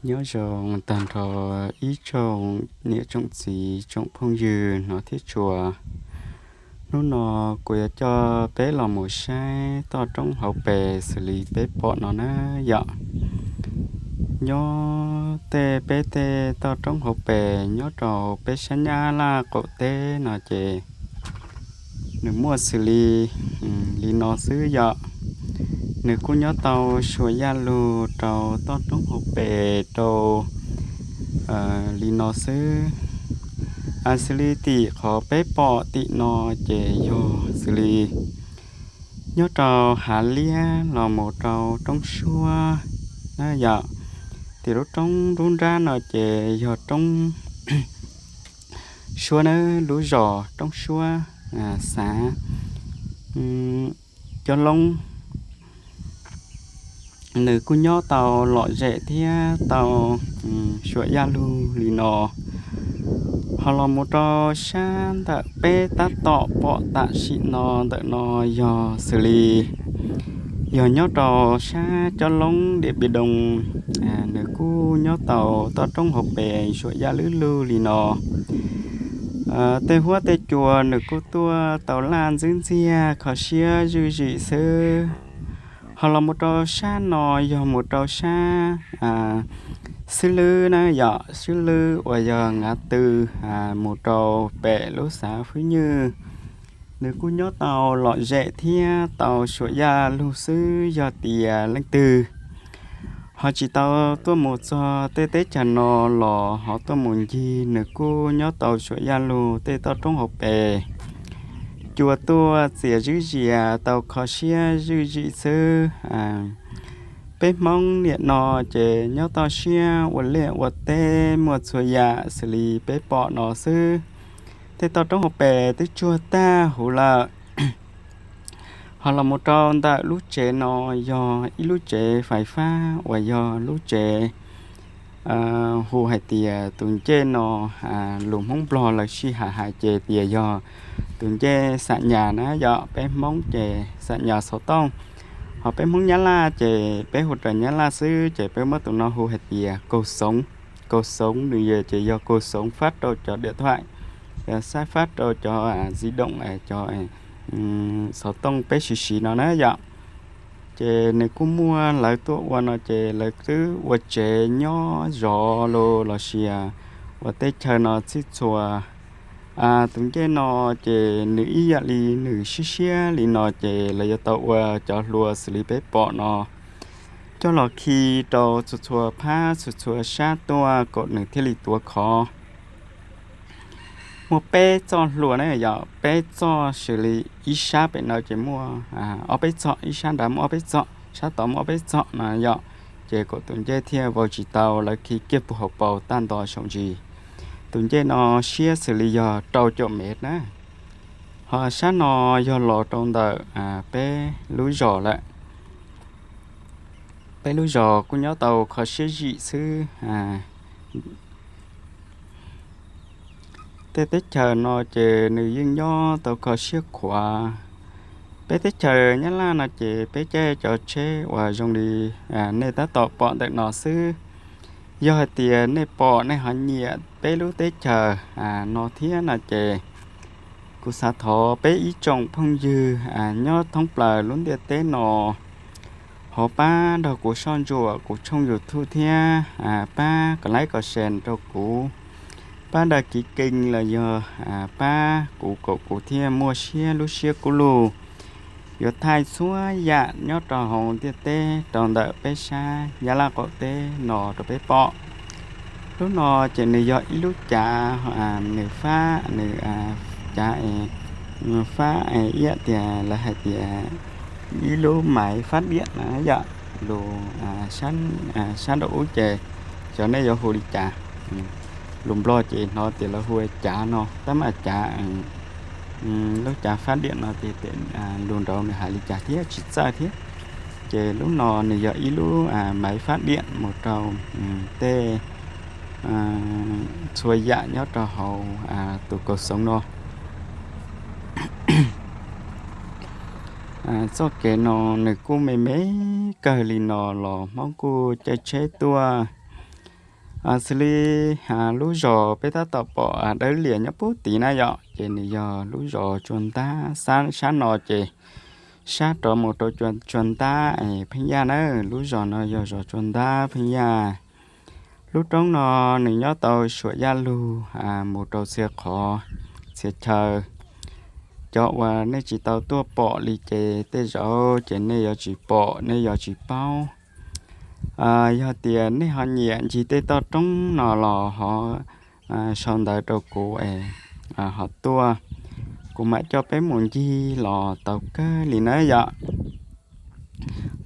Nyob zoo tag nrho ib tsoom niam tsoom txiv tsoom phooj ywg hnov thiab tshua. Hnub no kuv yuav coj peb los mus saib toj roob hauv pes xws li peb pom no na yom. Nyob tej peb tej toj roob hauv pes nyob rau peb sab Nyab Laj qaum teb no ces nws muaj xws li, li no xwb yom. Nws kuj nyob tau suam yaj lug rau toj roob hauv pes rau li no xwb. Xws li tim qhov peb pom tim no ces yog xws li nyob rau hav liab los mus rau roob suab na yom. Tim lub roob nruab nrab no ces yog roob suab na, lub zos roob suab, xav cob loob. Nws kuj nyob tau lom zem thiab tau suam yaj lug li no. Ho los mus rau sab ntawm peb tab tom pom tam sim no ntawm no yog xws li yog nyob rau sab cob loob Diam Npiv Doo. Nws kuj nyob tau toj roob hauv pes suam yaj lug lug li no. Tej huab tej cua nws kuj tuaj tau laj ntxwb ntxiag kho siab zwj zim xwb. Ho los mus rau sab no yog mus rau sab xwb lwb na yom, xwb lwb uas yog ngav tw mus rau pem lub xav Fwb Nywj. Nws kuj nyob tau lom zem thiab tau suam yaj lug xwb, yog tias leej twg ho tsis tau tuaj mus txog tej teb chaws no los ho tuaj mus ncig nws kuj nyob tau suam yaj lug tej toj roob hauv pes. Cua tuaj txias zwb zias tau kho siab zwj zim xwb. Peb Hmoob niam no ces nyob toj siab ua liaj ua teb muaj txhua yam xws li peb pom no xwb. Tej toj roob hauv pes twb tsuag tag huv lawm. Ho los mus rau ntawm lub tsev no yog ib lub tsev fais fab uas yog lub tsev hu hais tias tus ncej no, lus Hmoob Nplog lawv sij hawm hais ces tias yog tus ncej xam nyas na yom, peb Hmoob ces xam nyas xov tooj. Ho peb Hmoob Nyab Laj ces peb hu raws Nyab Laj xwb ces peb muab tus no hu hais tias kaug xoov. Kaug xoov nws ces yog kaug xoov fab rau cov điện thoại, saib fab rau cov di động, cov xov tooj peb siv siv no na yom. Ces nws kuj muaj lawv tuaj ua no ces lawv twb ua tsev nyob zov los sis ua teb chaws no txhij txhua. Tus ncej no ces nws ib yam li nws siab siab li no ces lawv yuav tau ua cov hlua xws li peb pom no coj los khi rau txhua txhua phab txhua txhua sab tuaj kom nws thiaj li tuav khov. Muaj peb txoj hlua na yom, peb txoj xws li ib sab pem no ces muaj ob peb txoj, ib sab nrad muaj ob peb txoj, sab tod muaj ob peb txoj no yom. Ces kom tus ncej thiaj vau tsis tau, lawv khi kiag puag hauv paus tag nto saum ntsis. Tus ncej no siab xws li yog rau caum mev na. Ho sab no yog los rau ntawm peb lub zos lawm. Peb lub zos kuj nyob tau kho siab zim xwb. Tej teb chaws no ces nws yeej nyob tau kho siab khuav. Peb teb chaws Nyab Laj no ces peb caij cov tsheb uas zoo li nej tab tom pom ntawm no xwb. Yog hais tias nej pom nej ho nyiam peb lub teb chaws no thiab no ces kuv xav thov peb ib tsoom phooj ywg nyob thoob plaws lub ntiaj teb no ho pab nrog kuv soj ntsuam kuv tshooj YouTube thiab pab kom like kom share rau kuv, pab đăng ký kênh los yog pab kuv kom kuv thiaj muaj siab lub siab kub lug yuav thaij txhua yam nyob rau hauv ntiaj teb rau ntawm peb sab Nyab Laj qaum teb no rau peb pom. Lub no ces nws yog ib lub cav, nws fab, nws cav fab ib yam tias lawv hais tias ib lub máy phát điện na yom, lus sab nraum ub ces xyov nej yuav hu li cas. Lus Nplog ces hnov tias lawv hu cav no tab mas cav, lub cav phát điện no ces lus nraud nws hais li cas thiab tsis txawj thiab. Ces lub no nws yog ib lub máy phát điện mus rau tej txhua yam nyob rau hauv tus kaus xoov no. Txoj kev no nws kuj me me kawg li no los Hmoob kuj caij tsheb tuaj. Xws li lub zos peb tab tom pom dawb lias nyob pub tid na yom, ces nws yog lub zos Tsua Ntab, sab no ces sab rov mus rau Tsua Ntab Pheej Yaj na. Lub zos no yog zos Tsua Ntab Pheej Yaj. Lub roob no nws nyob tau Suam Yaj Lug mus rau txhia qhov txhia chaw. Cov uas nej tsis tau tuaj pom li ces tej zaum ces nej yuav tsis pom, nej yuav tsis paub. Yog tias nej ho nyiam ncig tej toj roob no los ho sau ntawv rau kuv es ho tuaj, kuv mam coj peb mus ncig los tau kawg li na yom.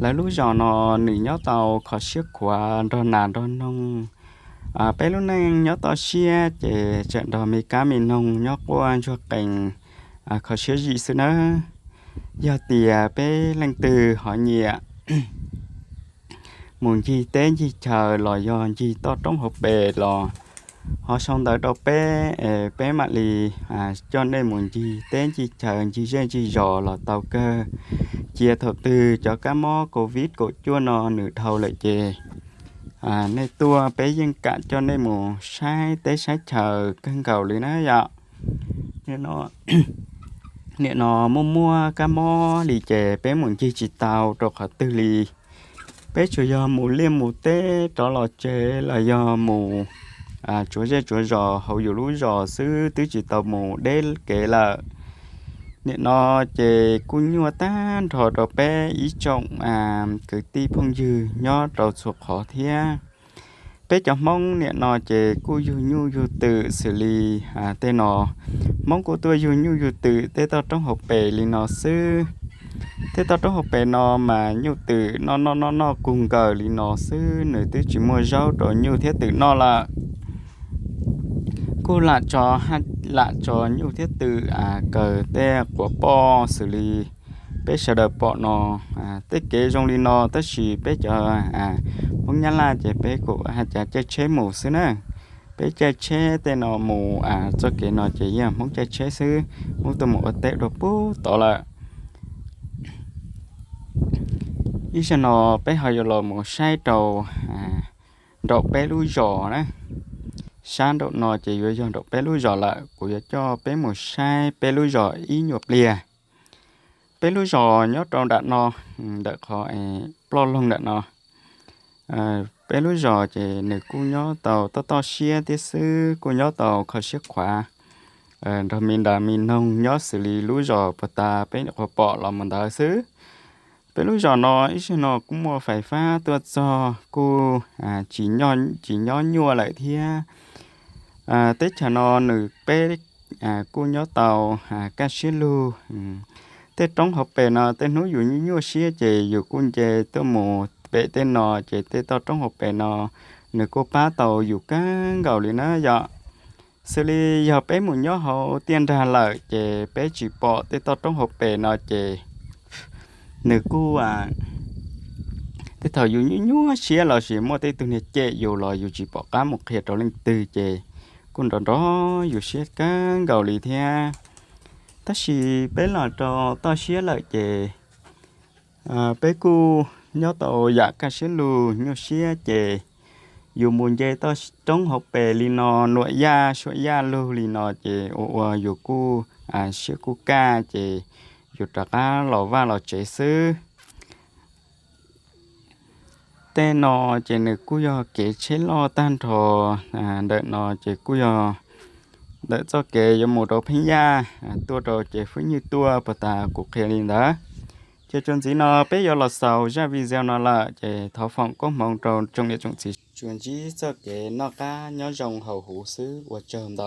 Lawv lub zos no nws nyob tau kho siab khuav nrog nas nrog noog. Peb lub neej nyob toj siab ces tseem nrog me kab me noog nyob quaj ntsuag qees kho siab zim xwb nawb. Yog tias peb leej twg ho nyiam mus ncig teb ncig chaw los yog ncig toj roob hauv pes los ho sau ntawv rau peb es peb mam li coj nej mus ncig teb ncig chaw ncig zej ncig zos los tau kawg. Cia thaum twg cov kab mob covid kaum cuaj no nws dhau lawm ces nej tuaj peb yeej kam coj nej mus saib teb saib chaw kawg nkaus li na yom. Nim no muaj muaj kab mob li ces peb mus ncig tsis tau rau qhov twg li. Peb tsuas yog mus liaj mus teb rov los tsev los yog mus tsuav zej tsuav zos hauv yus lub zos xwb, twb tsis tau mus deb kev lawm. Nim no ces kuj nyuaj tag nrho rau peb ib tsoom kwv tij phooj ywg nyob rau txhua qhov thiab. Peb cov Hmoob nim no ces kuj yug nyuj yug twm xws li tej no, Hmoob kuj tuaj yug nyuj yug twm tej toj roob hauv pes li no xwb. Tej toj roob hauv pes no mas nyuj twm noj noj noj noj kug nkaws li no xwb, nws twb tsis muaj zaub rau nyuj thiab twm noj lawm. Kuj lam tso, lam tso nyuj thiab twm kaw tej quav poj xws li peb sawv daws pom no. Tej kev zoo li no tab sis peb cov Hmoob Nyab Laj ces peb kuj haj cav caij tsheb mus xwb na. Peb caij tsheb tej no mus, txoj kev no ces yog Hmoob caij tsheb xwb, Hmoob tuaj mus ua teb dua pub tod lawm. Ib zaug no peb ho yuav los mus saib rau nraum peb lub zos na. Sab nraum no ces yuav yog nraum peb lub zos lawm, kuv yuav coj peb mus saib peb lub zos ib nyuag pliag. Peb lub zos nyob rau nram no, ntawm qhov ploj loog nram no. Peb lub zos ces nws kuj nyob tau toj toj siab thiab xwb, kuj nyob tau kho siab khuav nrog me nras me noog nyob xws li lub zos puag ta peb nyuam qhuav pom los mus ntawd xwb. Peb lub zos no ib zaug no kuj muaj fais fab tuaj txog, kuj tsis nyob nyuaj lawm thiab. Teb chaws no nws peb kuj nyob tau kaj siab lug. Tej roob hauv pes no tej hnub yus nyuaj nyuaj siab ces yus kuj nce tuaj mus pem tej no ces tej toj roob hauv pes no nws kuj pab tau yus kawg nkaus li na yom. Xws li yog peb mus nyob hauv tiaj nrag lawm ces peb tsis pom tej toj roob hauv pes no ces nws kuj, tej thaum yus nyuaj nyuaj siab los sis muaj tej tug niag cem yus los yus tsis pom qab mus qhia rau leej twg ces kuj nrov nrov yus siab kawg nkaus li thiab. Tab sis peb los rau toj siab lawm ces peb kuj nyob tau yam kaj siab lug nyuaj siab ces yus mus nce toj roob hauv pes li no, nuam yaj suam yaj lug li no ces ua ua yus kuj siab kuj kaj ces yus rov qab los vaj los tsev xwb. Tej no ces nws kuj yog kev tsheb loj tag nrho. Ntawm no ces kuj yog ntawm txoj kev yuav mus rau Pheeb Yaj, tuaj rau ces Fwj Nywj tuaj puag ta kuv qhia li ntawd. Ces txuas ntxiv no peb yuav los xaus zaj video no lawm ces thov foom koob hmoov rau tsoom niam tsoom txiv tsuas ntsib txoj kev noj qab nyob zoo haus huv xwb, ua tsaug ntau.